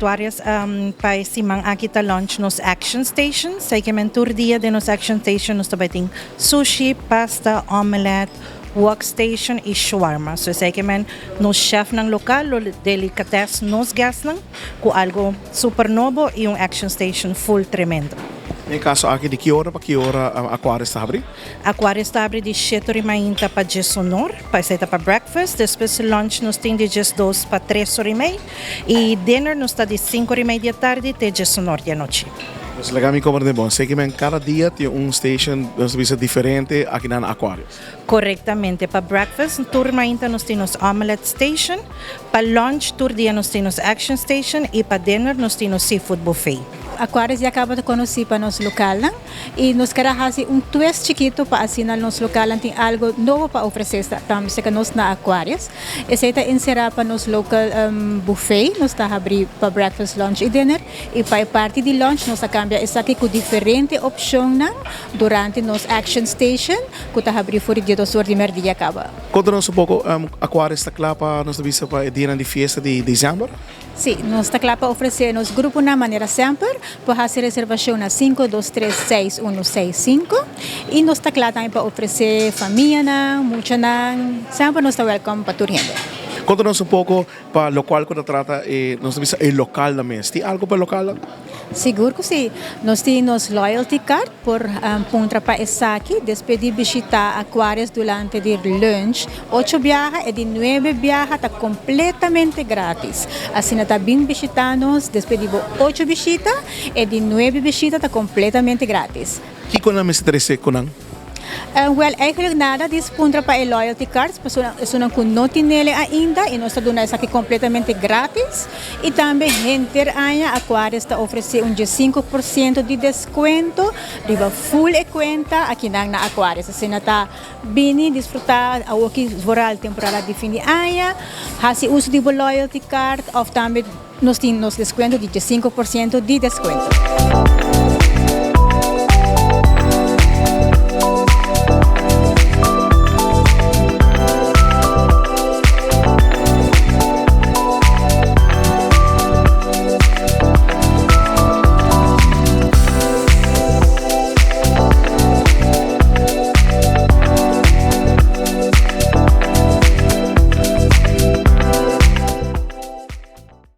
Aquarius pa e siman aki ta launch nos Action Station. Esey ke men tur dia den nos Action Station nos ta bay tin sushi, pasta, omelet, wok station y shawarma. So esey ke men nos chefnan local lo delicates nos guestnan cu algo super nobo y un Action Station full tremendo. Den e caso aki di ki ora pa ki ora Aquarius ta habri? Aquarius ta habri di 7 or y mainta pa 10 or, pa esey ta pa breakfast. Despues lunch nos tin di 12 pa 3 or y mei y dinner nos ta di 5 or y mei di atardi te 10 or di anochi. Dus laga mi comprende bon. Esey ke men cada dia tin un station, nos bisa, diferente aki na Aquarius. Correctamente. Pa breakfast, tur mainta nos tin omelette station. Pa lunch, tur dia nos tin action station. Y pa dinner nos tin seafood buffet. Aquarius ya caba di conoce pa nos local, no? Y nos kier haci un twist chikito pa asina nos local tin algo nobo pa ofrece tambe cu nos na Aquarius. Esey ta encera pa nos local buffet, nos ta habri pa breakfast, lunch y dinner. Y pa parti di lunch nos a cambia esaki cu diferente opcion durante nos action station, cu ta habri for di 2 or di merdia caba. Conta nos un poco, Aquarius ta cla pa nos bisa pa dia di fiesta di december? Si, nos ta cla pa ofrece nos grupo na manera semper, por haci reservacion na 5236165 y nos ta cla tambe pa ofrece famia nan, mucha nan, semper nos ta welcome pa tur hende. Conta nos un poco pa locual cu ta trata, nos bisa, e local na mes. Tin algo pa local? Sigur cu si. Nos tin loyalty card por puntra pa esaki, despues di bishita Aquarius durante di lunch, 8 biaha y di 9 biaha ta completamente gratis. Asina ta bin bishita nos, despues di 8 bishita y di 9 bishita ta completamente gratis. Kico nan mester trece cu nan? Well, eigenlijk nada, djis puntra pa e loyalty cards, pasobra esunnan cu no tin ainda y nos ta duna esaki completamente gratis. Y tambe henter aña Aquarius ta ofrece un 5% di descuento riba full e cuenta aki na Aquarius. Asina ta bini disfruta aki vooral temporada di fin di aña, haci uso di loyalty card of tambe nos tin descuento di 5% di descuento.